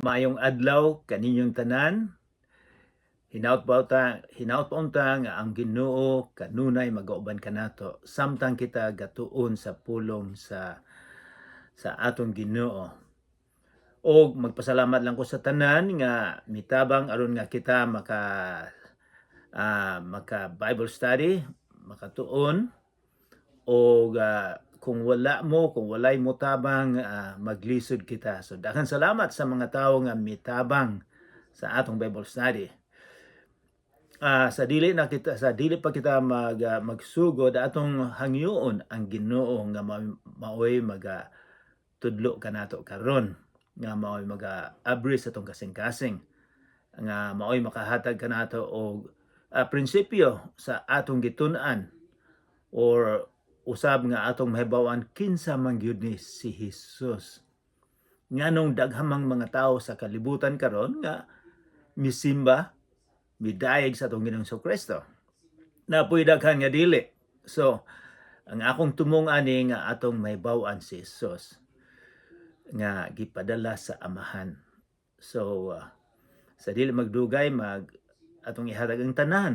Maayong adlaw kaninyong tanan. Hinaut pa ta, hinaut pa unta nga ang Ginoo kanunay magauban kanato samtang kita gatuon sa pulong sa atong Ginoo. Og magpasalamat lang ko sa tanan nga mitabang aron nga kita maka Bible study, makatuon og kung wala mo, kung walay mo tabang, maglisod kita. So daghang salamat sa mga tawo nga mitabang sa atong Bible study. Sa dili pa kita magsugod, atong hangyoon ang Ginoo nga maoy maga tudlo kanato karon, nga maoy maga-abri sa atong kasing-kasing, nga maoy makahatag kanato og prinsipyo sa atong gitun-an or usab nga atong mahibaw-an kinsa man gyud ni si Jesus, nganong daghamang mga tawo sa kalibutan karon nga misimba, midayeg sa atong Ginoong Kristo. Napoy daghan nga dili. So, ang akong tumong ani nga atong mahibaw-an si Jesus nga gipadala sa Amahan. So, sa dili magdugay, atong ihatag ang tanan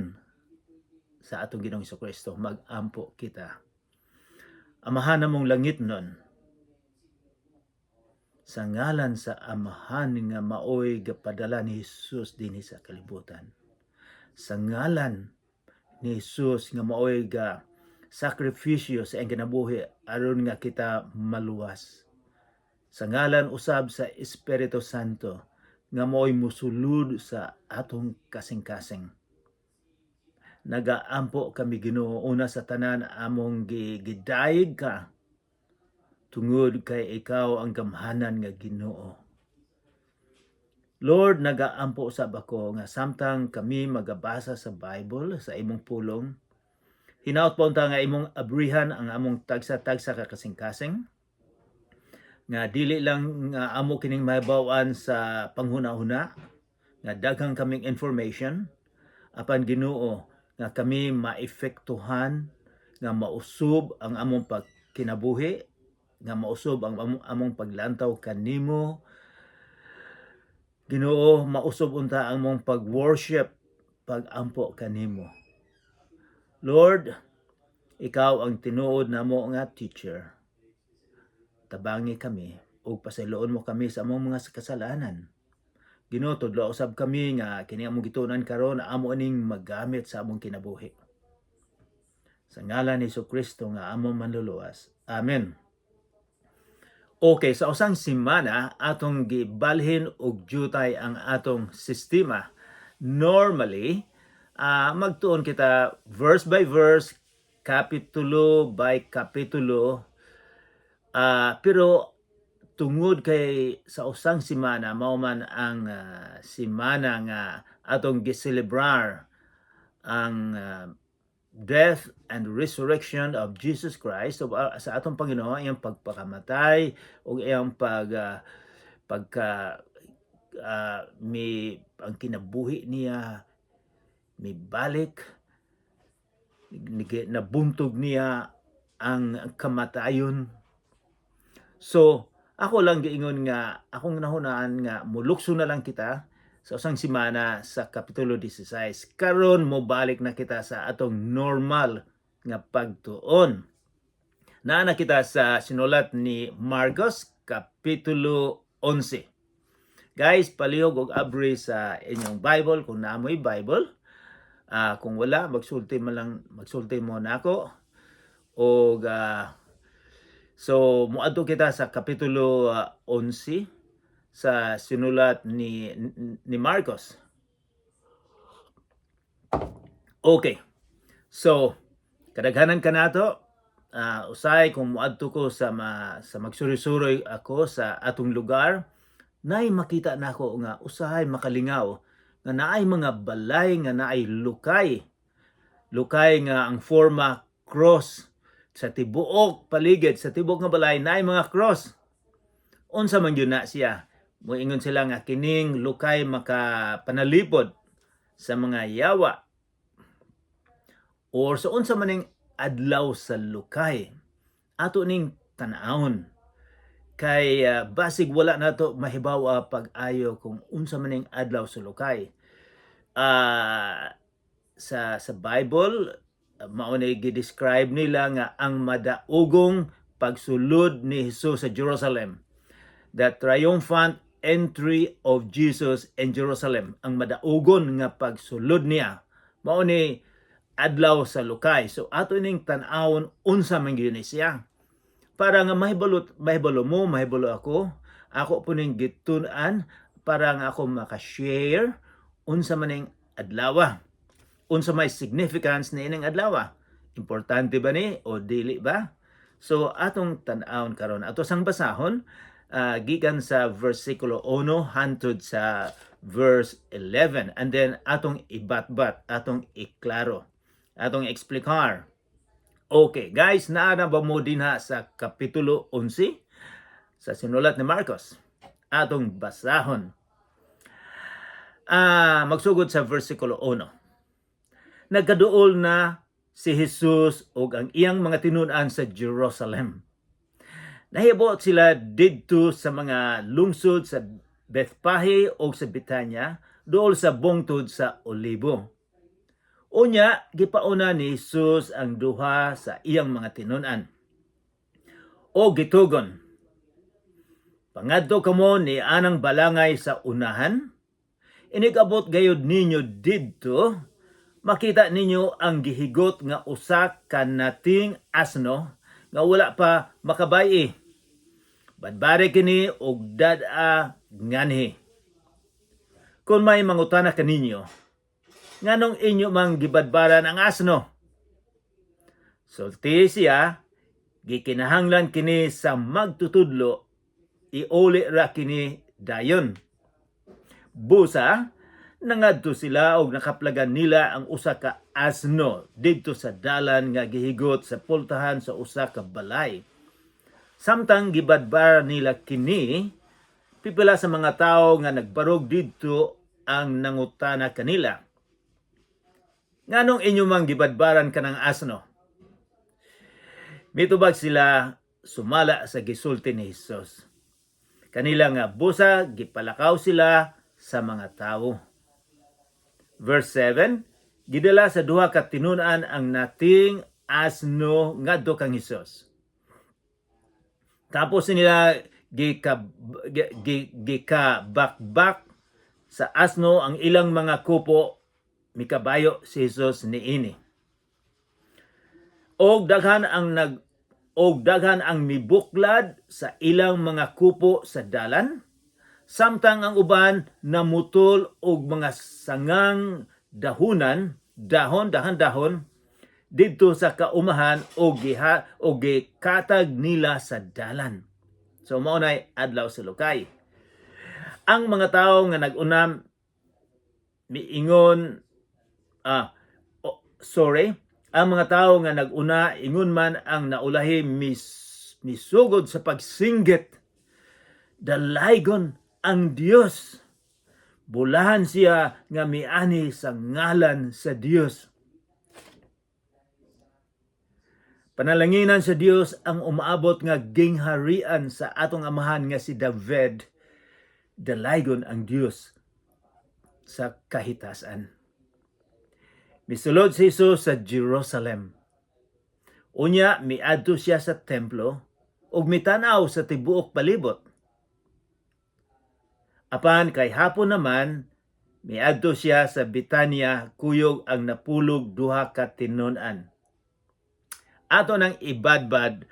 sa atong Ginoong Kristo. Mag-ampo kita. Amahan namong langitnon, sa ngalan sa Amahan nga maoy gapadala ni Jesus dinhi sa kalibutan, sa ngalan ni Jesus nga maoy ga sakripisyo sa iyang kinabuhi aron nga kita maluwas, sa ngalan usab sa Espiritu Santo nga maoy musulod sa atong kasing-kasing, nagaampo kami, Ginoo. Una sa tanan, among gidayeg ka tungod kay ikaw ang gamhanan nga Ginoo. Lord, nagaampo usab ako nga samtang kami magabasa sa Bible, sa imong pulong, hinaut pa unta nga imong abrihan ang among tagsa-tagsa ka kasing-kasing, nga dili lang nga amo kining mahibaw-an sa panghuna-huna, nga daghang kaming information, apan Ginoo, nga kami maepektuhan, nga mausob ang among pagkinabuhi, nga mausob ang among paglantaw kanimo, Ginoo, mausob unta ang among pag-worship, pag-ampo kanimo. Lord, ikaw ang tinuod namo nga teacher. Tabangi kami ug pasayloon mo kami sa among mga kasalanan. Ginoo, tudlo usab kami nga kini among gitunan karon amo ining magamit sa among kinabuhi. Sa ngalan ni Kristo nga among manluluwas. Amen. Okay, sa usang semana atong gibalhin og jutay ang atong sistema. Normally, magtuon kita verse by verse, kapitulo by kapitulo. Pero tungod kay sa usang semana mao man ang semana nga atong giselebrar ang death and resurrection of Jesus Christ, so, sa atong Panginoon, iyang pagpakamatay ug iyang pagka mi ang kinabuhi niya mibalik, nabuntog niya ang kamatayon. So ako lang giingon nga akong nahunaan nga mulukso na lang kita sa usang semana sa kapitulo 16. Karon mo balik na kita sa atong normal nga pagtuon. Naa na kita sa sinulat ni Marcos kapitulo 11. Guys, palihog og abri sa inyong Bible kung naa mo'y Bible. Kung wala, magsulti mo lang, magsulti mo nako. Og so moadto kita sa kapitulo 11 sa sinulat ni Marcos. Okay. So, kadaghanan kanato, usay kung moadto ko sa magsuri-suroy ako sa atong lugar, nay makita nako nga usahay makalingaw nga naay mga balay nga naay lukay. Lukay nga ang forma cross sa tibuok paligid, sa tibuok nga balay naay mga cross. Unsa man gyud na siya? Moingon sila nga kining lukay makapanalipod sa mga yawa or sa unsa man ning adlaw sa lukay. Ato ning tan-awon. Kay basig wala nato mahibaw pag-ayo kung unsa man ning adlaw sa lukay. Sa Bible, mao ni gi-describe nila nga ang madaugong pagsulod ni Jesus sa Jerusalem. The triumphant entry of Jesus in Jerusalem. Ang madaugon nga pagsulod niya. Mao ni adlaw sa lukay. So ato ning tan-awon unsa man gyud ni siya. Para nga mahibalo, mahibalo mo, mahibalo ako, ako po ning gitun-an para nga ako maka-share unsa man ning adlaw. Unsa may significance ni ining adlaw. Importante ba ni o dili ba? So atong tan-awon karon, ato sang basahon gikan sa versikulo 1 hangtod sa verse 11, and then atong ibatbat, atong iklaro, atong eksplikar. Okay, guys, naa na ba mo dinha sa kapitulo 11 sa sinulat ni Marcos? Atong basahon. Magsugod sa versikulo 1. Nagkaduol na si Jesus ug ang iyang mga tinun-an sa Jerusalem. Nahibot sila didto sa mga lungsod sa Bethpahe o sa Bitanya, duol sa bungtod sa Olibo. Unya, gipauna ni Jesus ang duha sa iyang mga tinun-an. O gitugon, "Pangadto kamo ni anang balangay sa unahan, inig-abot gayud ninyo didto, makita ninyo ang gihigot nga usa ka nating asno nga wala pa makabay. Badbare kini og dad-a nganhi. Kung may mangutana kaninyo, nganong inyo mang gibadbaran ang asno? Sulti siya, gikinahanglan kini sa magtutudlo, iuli ra kini dayon." Busa, nangadto sila og nakaplagan nila ang usa ka asno didto sa dalan nga gihigot sa pultahan sa usa ka balay. Samtang gibadbar nila kini, pipila sa mga tawo nga nagbarog didto ang nangutana kanila, "Nganong inyo mang gibadbaran kanang asno?" Mitubag sila sumala sa gisulti ni Hesus kanila nga busa gipalakaw sila sa mga tawo. Verse 7, gidala sa duha ka tinun-an ang nating asno ngadto kang Hesus. Tapos nila gikabakbak sa asno ang ilang mga kupo, mikabayo si Jesus niini. Og daghan ang mibuklad sa ilang mga kupo sa dalan, samtang ang uban namutol og mga sangang dahunan, dahon, dahan dahon didto sa kaumahan og giha og gikatag nila sa dalan. So mao nay adlaw sa lukay. Ang mga tawo nga nag-unam miingon, oh, sorry, ang mga tawo nga nag-una ingon man ang naulahi misugod sa pagsinggit, "Dalaygon ang Dios! Bulahan siya nga miani sa ngalan sa Dios. Panalanginan sa Dios ang umaabot nga gingharian sa atong amahan nga si David. Dalaygon ang Dios sa kahitasan." Misulod si Jesus sa Jerusalem. Unya miadto siya sa templo ug mitanaw sa tibuok palibot. Apan kay hapon naman, miadto siya sa Bitanya kuyog ang napulog duha ka tinun-an. Ato nang ibadbad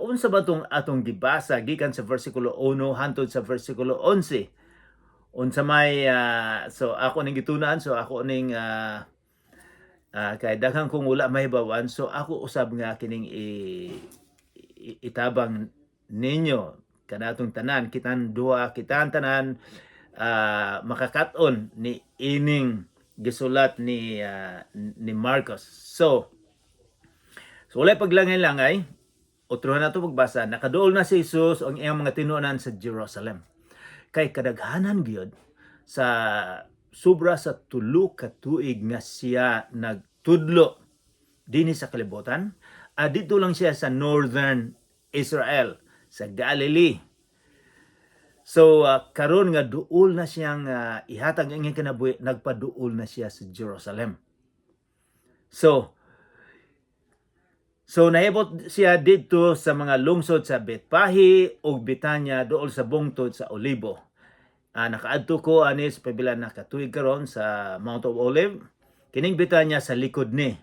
unsa ba tong atong gibasa gikan sa versikulo 1 hantod sa versikulo 11. Unsa may so ako ning gitunan, so ako ning kay daghan kong wala mahibawan, so ako usab nga kining itabang ninyo kanatong tanan, kitan duha, kitan tanan makakat-on ni ining gisulat ni Marcos. So walay paglangay-langay, utrohan nato pagbasa. Nakaduol na si Jesus ang iyang mga tinunan sa Jerusalem. Kay kadaghanan gyud sa sobra sa 3 ka tuig nga siya nagtudlo dinhi sa kalibutan, didto lang siya sa northern Israel, sa sa Galilee. So karon nga duol na siyang ihatag ang iyang kinabuhi, nagpaduol na siya sa Jerusalem. So nahibot siya didto sa mga lungsod sa Betpahi ug Betanya duol sa bungtod sa Olibo. Nakaadto ko ani sa pipila na katuig karon sa Mount of Olive. Kining Betanya sa likod ni.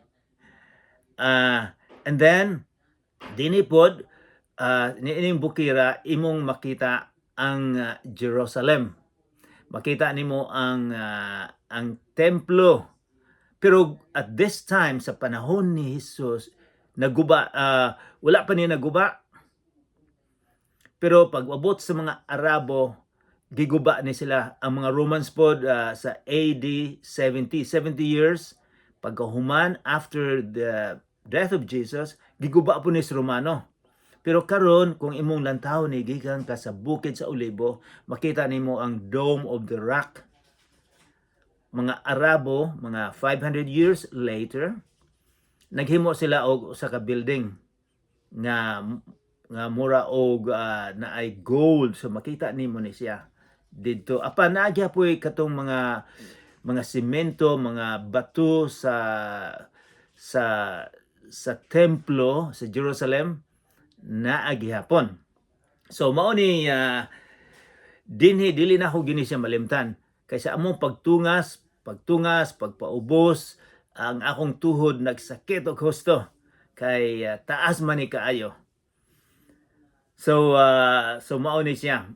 And then dinhi pod niining bukira imong makita ang Jerusalem. Makita nimo ang templo. Pero at this time, sa panahon ni Jesus, naguba, wala pa ni naguba. Pero pag abot sa mga Arabo, giguba ni sila. Ang mga Romans pod sa AD 70, 70 years pagkahuman, after the death of Jesus, giguba po ni sa Romano. Pero karon, kung imong lantaw ni gikan ka sa bukid sa Olibo, makita nimo ang Dome of the Rock. Mga Arabo, mga 500 years later, naghimo sila og usa ka building nga nga mura og naay gold, so makita nimo ni siya didto. Apan naa gyapoy katong mga simento, mga bato sa templo sa Jerusalem, naa gihapon. So mao ni dinhi, dili na ako gini siya malimtan kay sa among pagtungas pagtungas pagpaubos, ang akong tuhod nagsakit og husto kay taas man ni kaayo. So mao ni siya.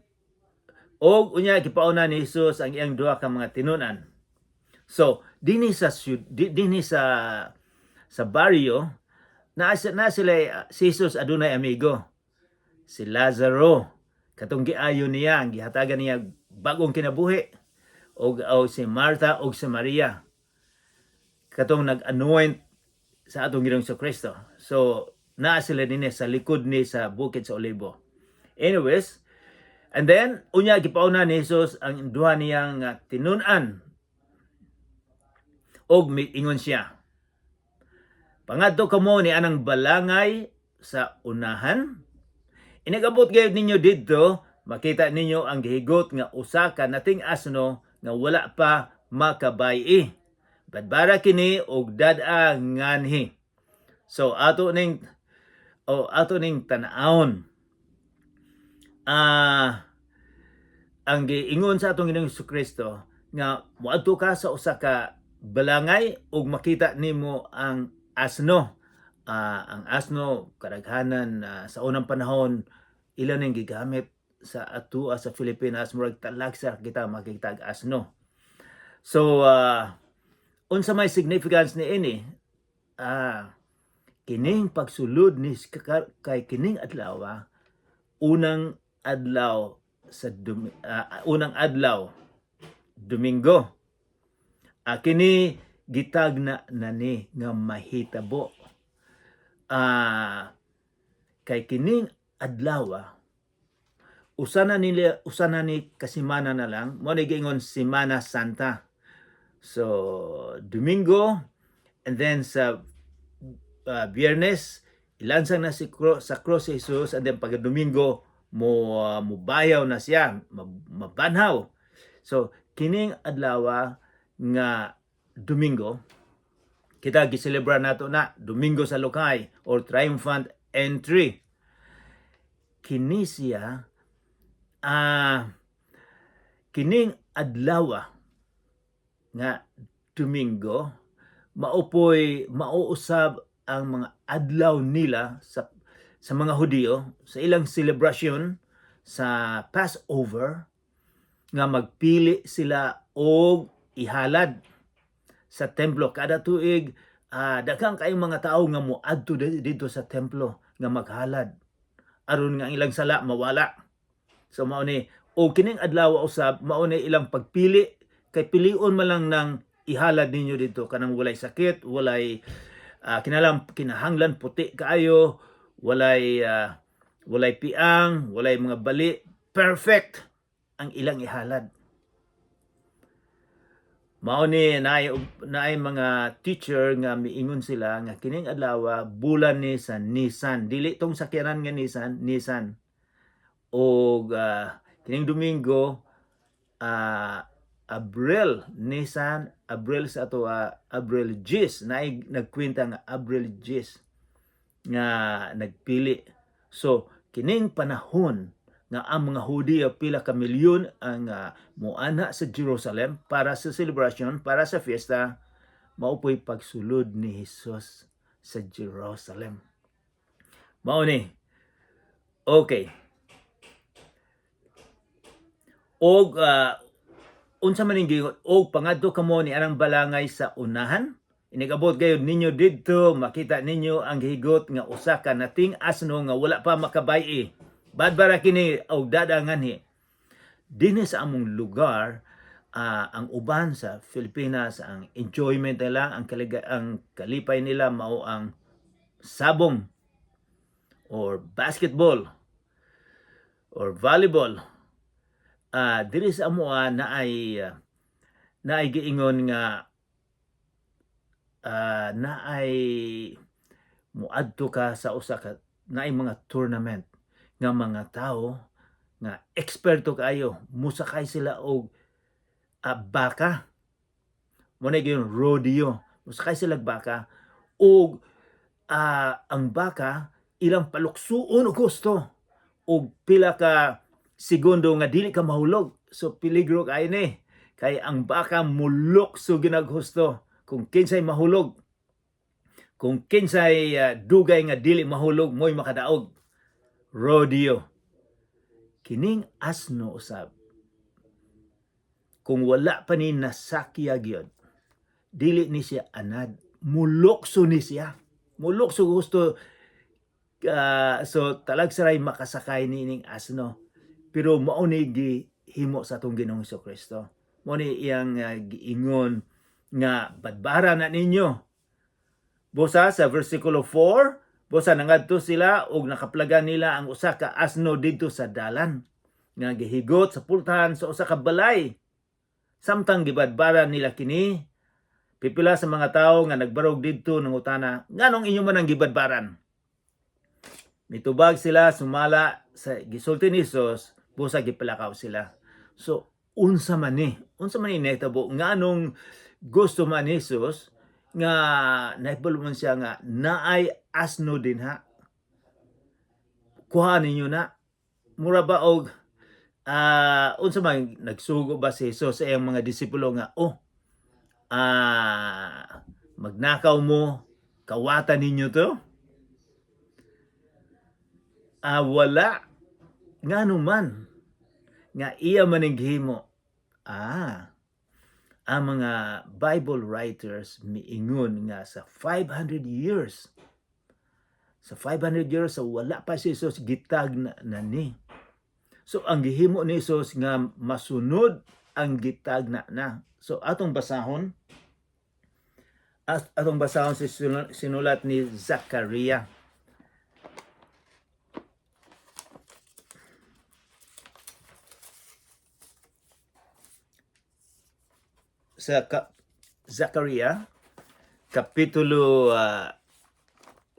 Og unya gipauna ni Jesus ang iyang duha ka mga tinun-an. So dinhi sa baryo na sila, si Jesus adunay amigo, si Lazaro, katong giayo niya, gihatagan niya bagong kinabuhi, og si Martha og si Maria, katong nag-anoint sa atong Ginoong Kristo. So naa sila dinhi sa likod ni sa bukid sa Olibo. Anyways, and then unya gipauna ni Jesus ang duha niyang tinun-an og miingon siya, "Pangadto kamo ni anang balangay sa unahan. Inigabot gayud ninyo didto, makita ninyo ang gihigot nga usa ka nating asno nga wala pa makabay. Badbara kini og dad-a nganhi." So ato ning tan-awon. Ang giingon sa atong Ginoong Kristo nga moadto ka sa usa ka balangay ug makita nimo ang asno. Ang asno kadaghanan sa unang panahon ila ning gigamit sa atua sa Pilipinas, murag talagsa kita makita og asno. So unsa may significance ni ini? Kining pagsulod ni kay kining adlaw, unang adlaw sa unang adlaw Domingo. Kini gitagna na ni nga mahitabo. Kay kining adlaw, usa na ni kasimana na lang, mo ni giingon Semana Santa. So Domingo and then sa Biyernes ilansang na si sa cross si Jesus, and then pag Domingo mo mubayaw na siya, mabanhaw. So kining adlaw nga Domingo, kita giselebrar nato na Domingo sa Lukay or Triumphant Entry. Kini siya, kining adlaw nga Domingo, maupoy mauusab ang mga adlaw nila sa mga Hudiyo sa ilang selebrasyon sa Passover nga magpili sila og ihalad sa templo kada tuig. Daghang kayong mga tao nga moadto didto sa templo nga maghalad aron nga ang ilang sala mawala. So mao ni, o kining adlaw usab mao ni ilang pagpili, kay pilion man lang nang ihalad ninyo dito kanang walay sakit, walay kinalang kinahanglan puti kaayo, walay piang, walay mga bali, perfect ang ilang ihalad. Mao ni naay mga teacher nga miingon sila nga kining adlaw bulan ni sa Nisan, dili tong sakyanan nga Nissan, Nisan. Og kining Domingo, Abril, Nisan, Abril sa ato, Abril 10 na nagkwenta nga Abril 10 nga nagpili. So kining panahon nga ang mga Hudiyo, pila ka milyon ang muana sa Jerusalem para sa celebration, para sa fiesta, mao po'y pagsulod ni Jesus sa Jerusalem. Mao ni. Okay. Og unsa man ning giingon, og pangadto kamo ni anang balangay sa unahan? Inigabot gayud ninyo didto, makita ninyo ang gihigot nga usa ka nating asno nga wala pa makabay-i. Badbara kini og dad-a nganhi. Dinhi sa among lugar, ang uban sa Pilipinas, ang enjoyment nila, ang kalipay nila mao ang sabong or basketball or volleyball. Diri sa amoa naay giingon nga naay muadto ka sa usa ka naay mga tournament nga mga tao nga eksperto kaayo, musakay sila og baka. Mao na gyud rodeo, musakay sila og baka ug ang baka ilang paluksuon og gusto og pila ka segundo nga dili ka mahulog. So peligro kaayo ni kay ang baka mulukso gyud husto. Kung kinsay mahulog, kung kinsay dugay nga dili mahulog, mo'y makadaog. Rodeo. Kining asno usab, kung wala pa ni nasakya gyud, dili ni siya anad, mulukso ni siya, mulukso gusto. So talagsaray makasakay ni ning asno, pero mao ni gihimo sa atong Ginoong Kristo. Mao ni iyang giingon nga badbara na ninyo. Busa sa versikulo 4, busa nangadto sila ug nakaplagan nila ang usa ka asno didto sa dalan nga gihigot sa pultahan sa usa ka balay. Samtang gibadbara nila kini, pipila sa mga tawo nga nagbarog didto nangutana, "Nganong inyo man ang gibadbaran?" Mitubag sila sumala sa gisulti ni Jesus, busa gipalakaw sila. So unsa man ni? Unsa man ni nahitabo? Nganong gusto man ni Jesus nga nahibalo man siya nga naay asno dinha? Kuha ninyo na. Mura ba og unsa man, nagsugo ba si Jesus sa iyang mga disipulo nga, "Oh, magnakaw mo, kawatan ninyo to"? Wala. Ngano man nga iya man ang gihimo? Ang mga Bible writers miingon nga sa 500 years, sa 500 years sa wala pa si Jesus, gitag na ni. So ang gihimo ni Jesus nga masunod ang gitag na na. So atong basahon si sinulat ni Zakaria. Sa Zakaria kapitulo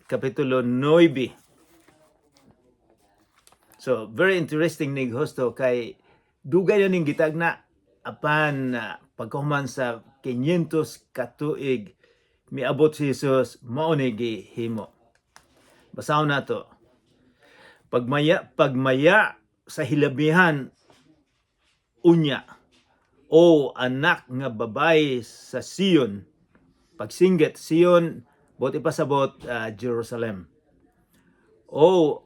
9. So very interesting ni husto kay dugay na ning gitagna, apan pagkahuman sa 500 katuig miabot si Jesus, mao ni gihimo. Basahon nato. Pagmaya sa hilabihan unya, o anak nga babae sa Sion. Pagsinggit, Sion, buot ipasabot, Jerusalem. O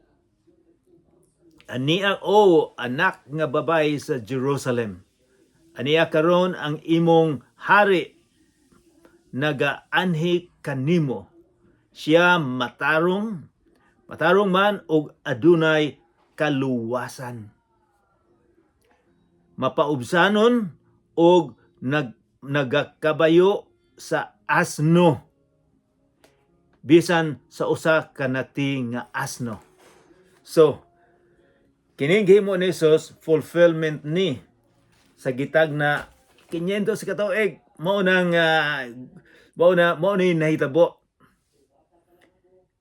ania, o anak nga babae sa Jerusalem. Ania karon ang imong hari nagaanhi kanimo. Siya matarong, matarong man og adunay kaluwasan. Mapaubsanon og nagakabayo sa asno, bisan sa usa ka nati nga asno. So, kining gihimo ni Jesus, fulfillment ni sa gitag na 500 sa katuig, mao ni nahitabo.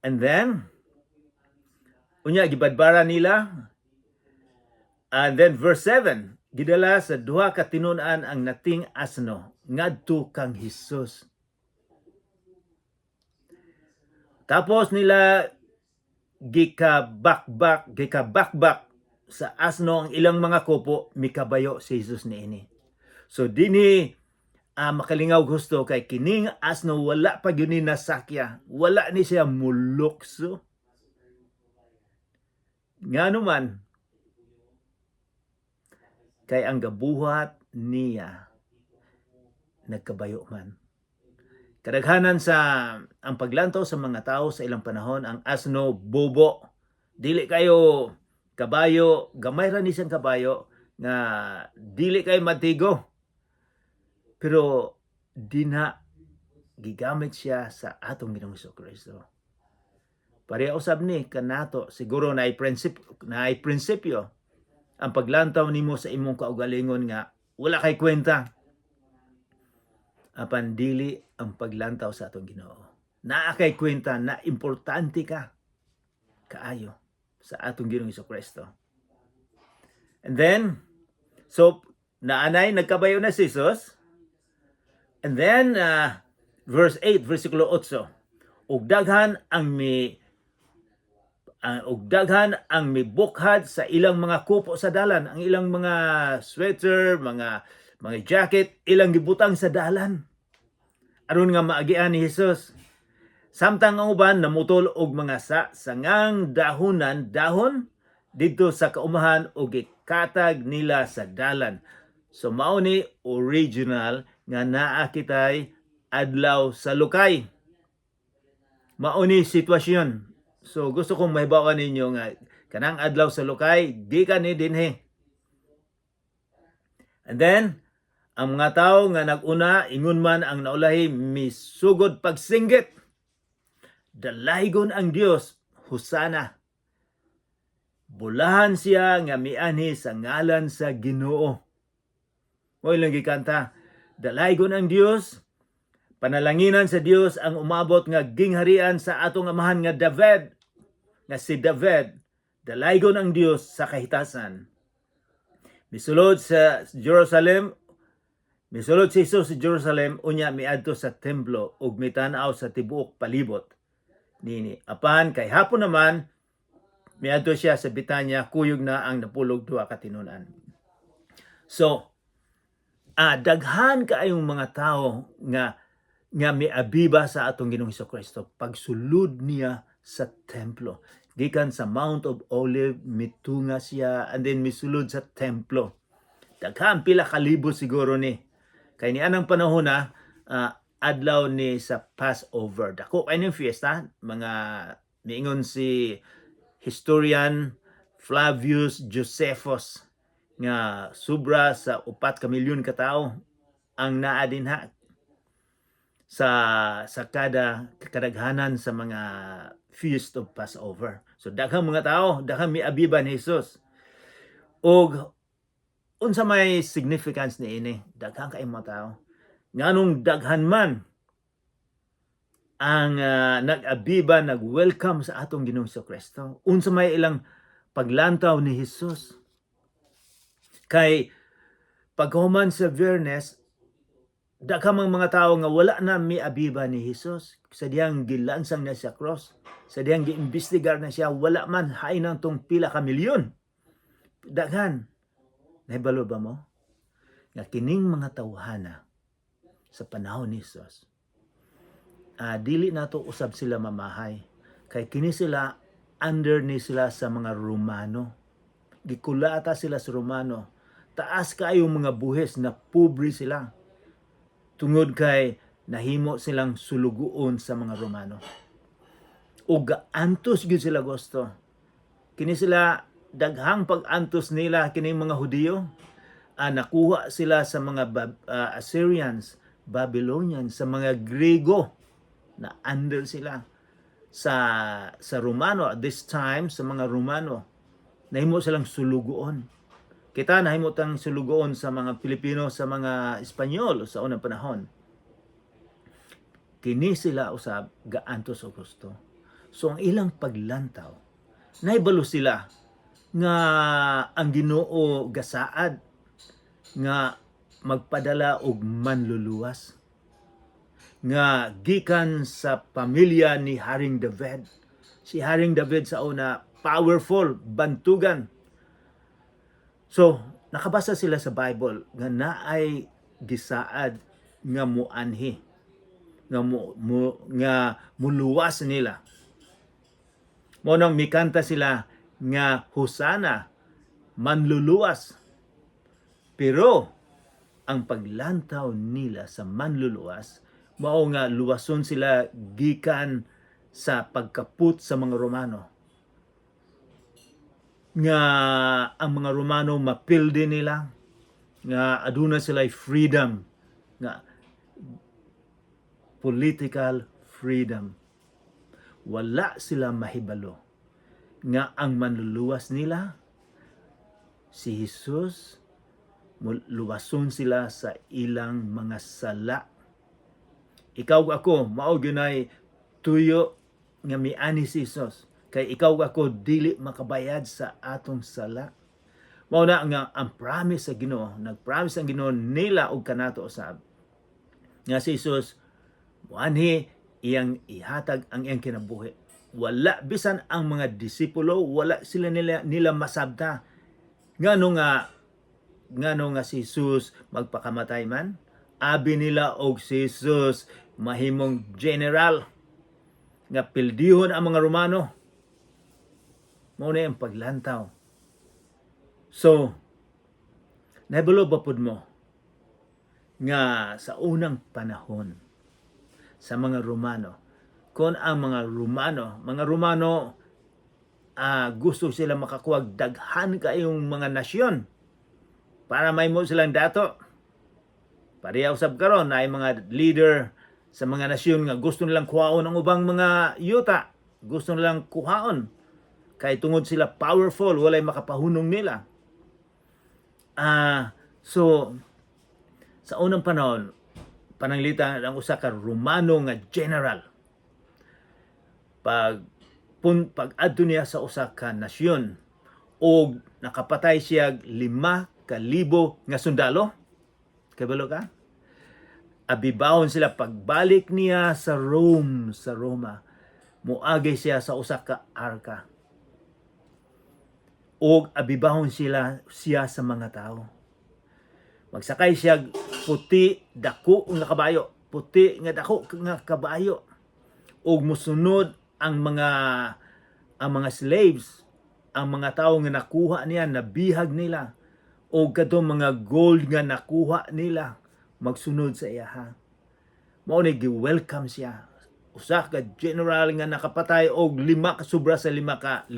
And then unya gibadbara nila. And then verse 7, gidala sa duha ka tinun-an ang nating asno ngadto kang Hesus. Tapos nila gikabakbak sa asno ang ilang mga kupo, mikabayo si Jesus niini. So dinhi makalingaw gusto kay kining asno wala pa gyud ni nasakya, wala ni siya mulukso. Ngano man, kay ang gabuhat niya nagkabayo man. Kadaghanan sa ang paglantaw sa mga tao sa ilang panahon, ang asno bobo. Dili kayo kabayo, gamay ra ni siyang kabayo nga dili kayo matigo. Pero dinha gigamit siya sa atong Ginoong Kristo. Pareha usab ni kanato, siguro naay prinsipyo ang paglantaw nimo sa imong kaugalingon nga wala kay kwenta. Apan dili ang paglantaw sa atong Ginoo. Naa kay kwenta na importante ka kaayo sa atong Ginoong Kristo. And then, so naanay nagkabayo na si Jesus. And then verse 8, versikulo 8. Ug daghan ang mibukhad sa ilang mga kupo sa dalan, ang ilang mga sweater, mga jacket, ilang gibutang sa dalan aron nga maagian ni Jesus. Samtang ang uban namutol og mga sa sangang dahonan dahon didto sa kaumahan ug gikatag nila sa dalan. So mao ni original nga naa kitay Adlaw sa Lukay. Mao ni sitwasyon. So gusto kong mahibawan ninyo nga kanang Adlaw sa Lukay gikan ni dinhi. And then ang mga tao nga nag-una, ingon man ang naulahi, misugod pagsinggit. "Dalaygon ang Dios, Hosana. Bulahan siya nga mianhi sa ngalan sa Ginoo." Mao ilang gikanta. "Dalaygon ang Dios, panalanginan sa Dios ang umabot nga gingharian sa atong amahan nga David, nga si David. Dalaygon ang Dios sa kahitasan." Misulod si Jesus sa Jerusalem, unya miadto sa templo ug mitan-aw sa tibuok palibot nini. Apan kay hapon naman, miadto siya sa Bitanya kuyog na ang 12 ka tinun-an. So, daghan kaayong mga tao nga miabiba sa atong Ginoong Kristo pagsulod niya sa templo. Gikan sa Mount of Olive, mitunga siya and then misulod sa templo. Daghan, pila kalibo siguro ni. Kay ni anang panahon na adlaw ni sa Passover. Dako kay ning fiesta, mga niingon si historian Flavius Josephus nga sobra sa 4 ka milyon ka tawo ang naa dinha sa kada kadaghanan sa mga Feast of Passover. So daghang mga tao, daghang miabiba ni Jesus. Og unsa may significance ni ini? Daghan kay mga tao. Nganong daghan man ang nag-abiba, nag-welcome sa atong Ginoong Kristo? Unsa may ilang paglantaw ni Jesus? Kay paghuman sa Biyernes, daghang mga tao nga wala na miabiba ni Jesus. Sa diyang gilansang na siya cross, sa diyang giimbestigar na siya, wala man hain ang tong pila ka milyon. Daghan. Nahibalo ba mo nga kining mga tawhana sa panahon ni Jesus, dili nato usab sila mamahay. Kay kini sila, under ni sila sa mga Romano. Gikulata sila sa Romano. Taas kaayo mga buhis, na pobre sila. Tungod kay nahimo silang sulugoon sa mga Romano. O gaantos gyud sila gusto. Kini sila, daghang pag-antos nila kining mga Hudiyo. Nakuha sila sa mga Assyrians, Babylonians, sa mga Griego, na under sila sa Romano at this time, sa mga Romano. Nahimo silang sulugoon. Kita nahimo tang sulugoon sa mga Pilipino, sa mga Espanyol sa unang panahon. Kini sila usab gaantos og gusto. So ang ilang paglantaw, nahibalo sila. Nga ang Ginoo gasaad nga magpadala og manluluwas nga gikan sa pamilya ni Haring David. Si Haring David sa una, powerful, bantugan. So, nakabasa sila sa Bible nga naay gisaad nga muanhi, nga mo nga muluwas nila. Mao nang mikanta sila nga "Hosana, manluluwas." Pero ang paglantaw nila sa manluluwas mao nga luwason sila gikan sa pagkaput sa mga Romano. Nga ang mga Romano mapildi nila, nga aduna sila freedom, nga political freedom. Wala sila mahibalo nga ang manluluwas nila si Jesus, luwason sila sa ilang mga sala. Ikaw ug ako, mao gyunay tuyo nga miani si Jesus kay ikaw ug ako dili makabayad sa atong sala. Mao na nga ang promise sa Ginoo, nag-promise ang Ginoo nila og kanato usab nga si Jesus muanhi, iyang ihatag ang iyang kinabuhi. Wala bisan ang mga disipulo, wala sila nila masabta ngano nga si Jesus magpakamatay man. Abi nila og si Jesus mahimong general nga pildihon ang mga Romano. Mao na ang paglantaw. So nahibalo ba pud mo nga sa unang panahon sa mga Romano, kon ang mga Romano, gusto sila makakuha daghan kayong mga nasyon para may mo silang dato. Pareha usab karon na mga leader sa mga nasyon nga gusto nilang kuhaon ang ubang mga yuta, gusto nilang kuhaon kay tungod sila powerful, walay makapahunong nila. So sa unang panahon, pananglitan ang usa ka Romano nga general, pag adto niya sa usa ka nasyon og nakapatay siya 5,000 nga sundalo, kabalo ka, abibawon sila. Pagbalik niya sa Rome, sa Roma, muagay siya sa usa ka arka og abibahon sila siya sa mga tao. Magsakay siya puti dako nga kabayo, puti nga dako nga kabayo, ug musunod ang mga slaves, ang mga tawo nga nakuha niya, nabihag nila, o kadtong mga gold nga nakuha nila, magsunod sa iya. Mao ni gi-welcome siya, usa ka general nga nakapatay og lima ka, sobra sa 5,000.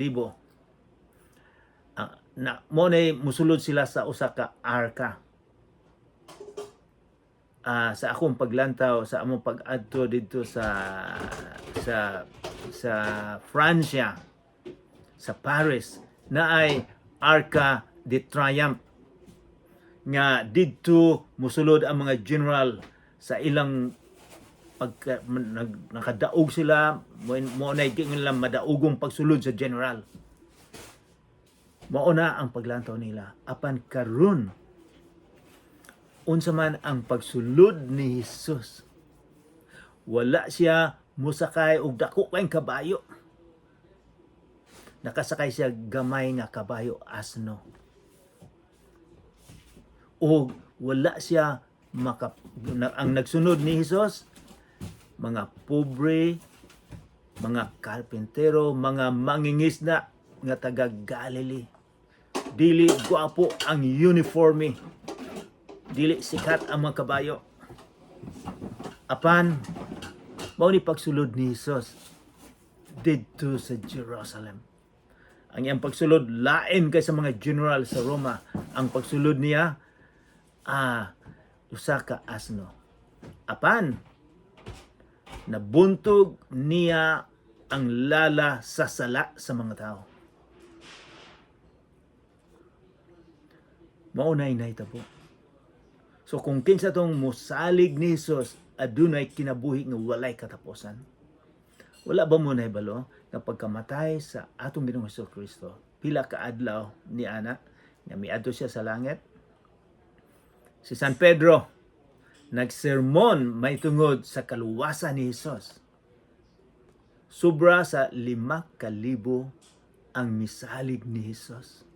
Na mao ni musulod sila sa usa ka arka. Sa akong paglantaw sa among pag-adto didto sa Francia, sa Paris, naay Arca de Triumph nga didto musulod ang mga general sa ilang pagka nakadaog sila. Mo na nila madaugong pagsulod sa general. Mao na ang paglantaw nila. Apan karon, unsa man ang pagsulod ni Jesus? Wala siya musakay og dako kayong kabayo. Nakasakay siya gamay nga kabayo, asno. O wala siya maka na, ang nagsunod ni Jesus, mga pobre, mga karpintero, mga mangingisda nga taga Galilee. Dili gwapo ang uniforme. Dili sikat ang mga kabayo. Apan mao ni pagsulod ni Jesus didto sa Jerusalem. Ang iyang pagsulod lain kay sa mga general sa Roma. Ang pagsulod niya, usa ka asno. Apan nabuntog niya ang lala sa sala sa mga tao. Mao nay nahitabo. So kung kinsa tong mosalig ni Jesus, adunay kinabuhi nga walay katapusan. Wala ba mo nahibalo nga pagkamatay sa atong Ginoong Hesus Kristo, pila ka adlaw ni ana nga miadto siya sa langit. Si San Pedro nagsermon may tungod sa kaluwasan ni Hesus. Sobra sa 5,000 ang misalig ni Hesus.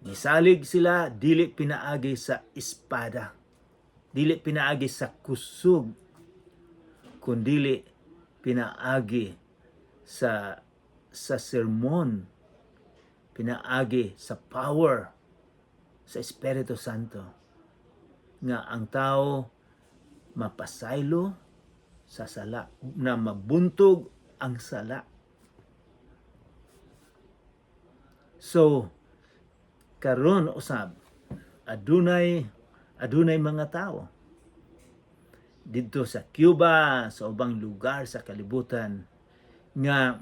Misalig sila dili pinaagi sa espada, dili pinaagi sa kusog, kundili pinaagi sa sermon, pinaagi sa power sa Espiritu Santo nga ang tao mapasaylo sa sala, na mabuntog ang sala. So karon usab adunay mga tao didto sa Cuba, sa ubang lugar sa kalibutan nga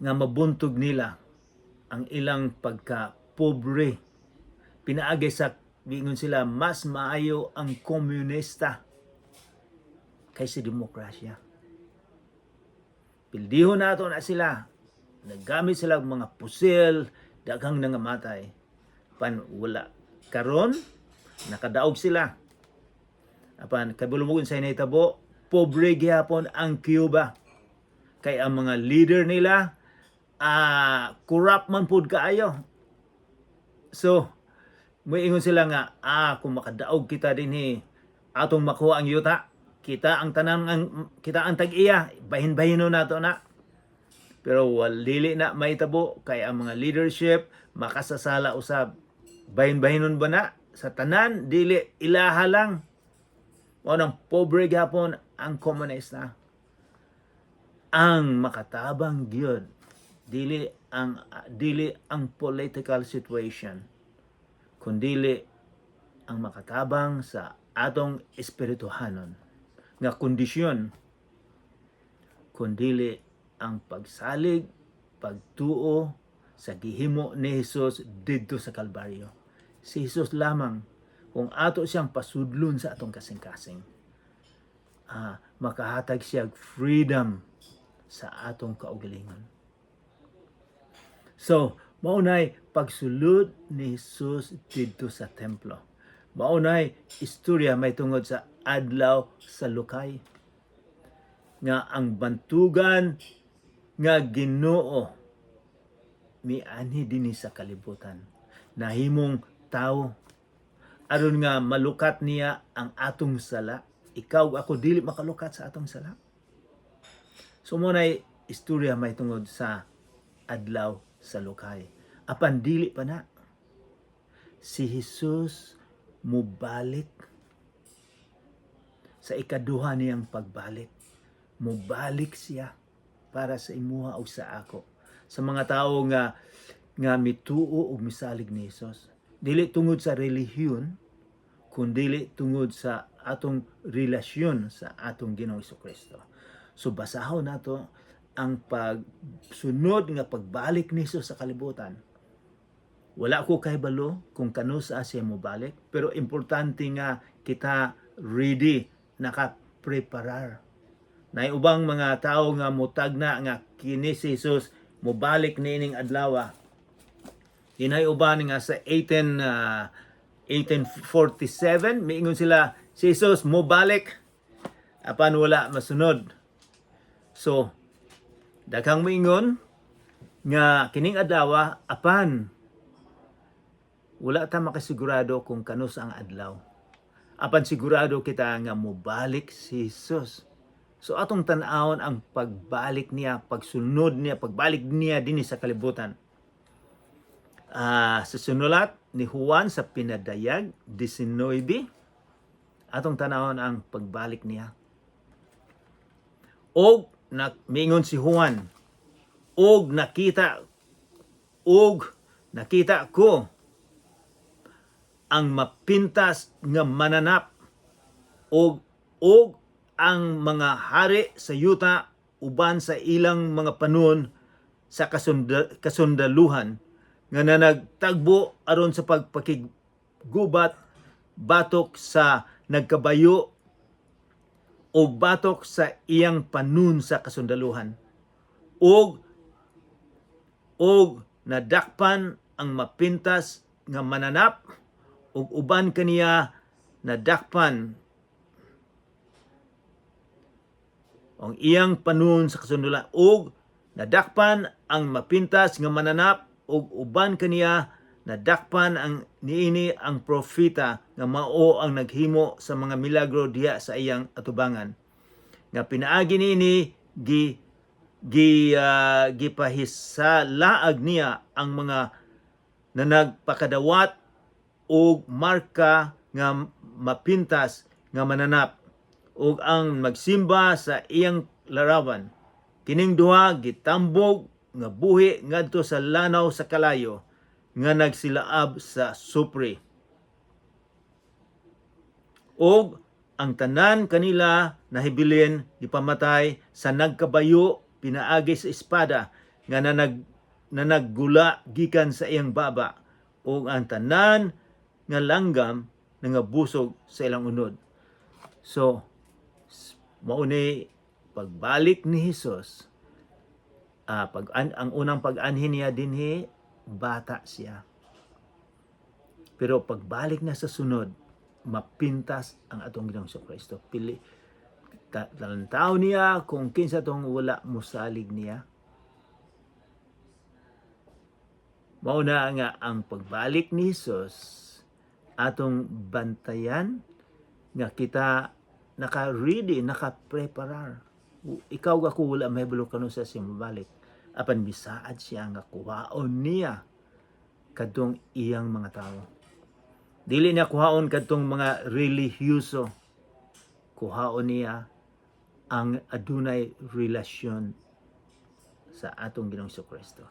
mabuntog nila ang ilang pagka-pobre. Pinaagi sa bingon sila, mas maayo ang komunista kaysa demokrasya. Pildihon nato na sila. Naggamit sila og mga pusil, daghang nangamatay. Pan wala karon nakadaog sila. Apan kabalo mo sa nahitabo, pobre gihapon ang Cuba. Kay ang mga leader nila corrupt man pud kaayo. So, muingon sila nga kung makadaog kita dinhi, atong makuha ang yuta, kita ang tanan ang kita ang tag-iya, bahin-bahinon nato na. Pero dili na mahitabo kay ang mga leadership makasasala usab. Bahin-bahinon ba na sa tanan? Dili, ilaha lang. Mao nang pobre gihapon ang komunista. Ang makatabang gyud dili ang political situation, kundili ang makatabang sa atong espirituhanon nga kondisyon, kundili ang pagsalig, pagtuo sa gihimo ni Jesus didto sa Kalbaryo. Si Jesus lamang, kung ato siyang pasudlon sa atong kasing-kasing, makahatag siya freedom sa atong kaugalingon. So, maunay pagsulod ni Jesus didto sa templo. Maunay istorya may tungod sa Adlaw sa Lukay. Nga ang bantugan nga Ginoo mianhi dinhi sa kalibutan. Nahimong tao aron nga malukat niya ang atong sala. Ikaw, ako, dili makalukat sa atong sala. So mo nay istorya may tungod sa Adlaw sa Lukay. Apan dili pa na. Si Jesus mubalik sa ikaduha niyang pagbalik. Mubalik siya para sa imuha o sa ako. Sa mga tao nga mituo og misalig ni Jesus. Dili tungod sa relihiyon, kundili tungod sa atong relasyon sa atong Ginoong Kristo. So basahon nato ang pagsunod nga pagbalik ni Jesus sa kalibutan. Wala ko kahibalo kung kanusa siya mobalik, pero importante nga kita ready, nakapreparar. Nay ubang mga tao nga mutagna nga kini si Jesus mobalik niining adlaw. Hinay uban nga sa 1847 miingon sila si Jesus mobalik, apan wala masunod. So daghang miingon nga kining adlaw, apan wala ta makasigurado kung kanus ang adlaw. Apan sigurado kita nga mobalik si Jesus. So atong tan-awon ang pagbalik niya, pagsunod niya, pagbalik niya dinhi sa kalibutan. Sa sinulat ni Juan sa Pinadayag 19, atong tanawon ang pagbalik niya. Og na, miingon si Juan, og nakita ko ang mapintas nga mananap og ang mga hari sa yuta uban sa ilang mga panon sa kasundaluhan nga nanagtagbo aron sa pagpakiggubat batok sa nagkabayo o batok sa iyang panon sa kasundaluhan og Ug nadakpan ang mapintas nga mananap ug uban kaniya nadakpan ang iyang panon sa kasundulan, ug nadakpan ang mapintas nga mananap ug uban kaniya nadakpan ang niini ang propeta nga mao ang naghimo sa mga milagro diha sa iyang atubangan nga pinaagi niini gi gi gipahisalaag niya ang mga nanagpakadawat og marka nga mapintas nga mananap ug ang magsimba sa iyang larawan. Kining duha gitambog nga buhi ngadto sa lanaw sa kalayo nga nagsilaab sa supre. Og ang tanan kanila nahibilin gipamatay sa nagkabayo pinaagi sa espada nga nanaggula gikan sa iyang baba, ug ang tanan nga langgam nangabusog sa ilang unod. So mao ni pagbalik ni Hesus, ang unang pag-anhi niya dinhi, bata siya. Pero pagbalik na sa sunod, mapintas ang atong Ginoong Kristo. Pili talantaw niya kung kinsa tong wala mosalig niya. Mao na nga ang pagbalik ni Hesus, atong bantayan nga kita naka-ready, naka-preparar. Ikaw ako, wala mahibalo kanus-a siya mabalik. Apan bisaad siya nga kuhaon niya kadtong iyang mga tao. Dili niya kuhaon kadtong mga relihiyoso. Kuhaon niya ang adunay relasyon sa atong Ginoong Kristo.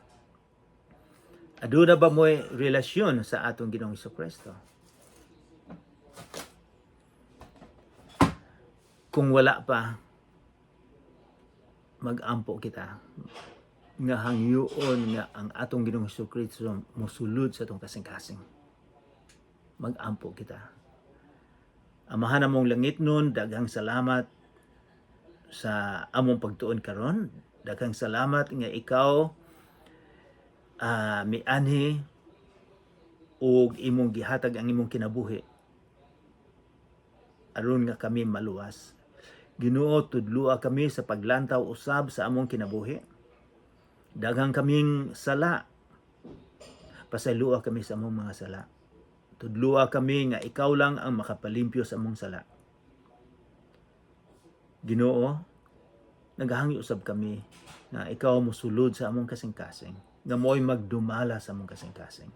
Aduna ba mo'y relasyon sa atong Ginoong Kristo? Kung wala pa, mag-ampo kita nga hangyoon nga ang atong Ginoong Kristo mosulod sa atong kasing-kasing. Mag-ampo kita. Amahan namong langitnon, daghang salamat sa among pagtuon karon. Daghang salamat nga ikaw mianhi ug imong gihatag ang imong kinabuhi aron nga kami maluwas. Ginoo, tudloa kami sa paglantaw usab sa among kinabuhi. Daghang kaming sala. Pasayloa kami sa among mga sala. Tudloa kami nga ikaw lang ang makapalimpyo sa among sala. Ginoo, naghahangyo usab kami na ikaw mosulod sa among kasing-kasing, nga mo'y magdumala sa among kasing-kasing.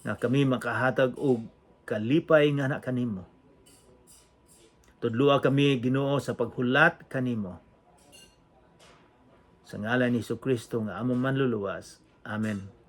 Nga kami makahatag og kalipay nga na kanimo. Tudloa kami, Ginoo, sa paghulat kanimo. Sa ngalan ni Kristo nga among manluluwas. Amen.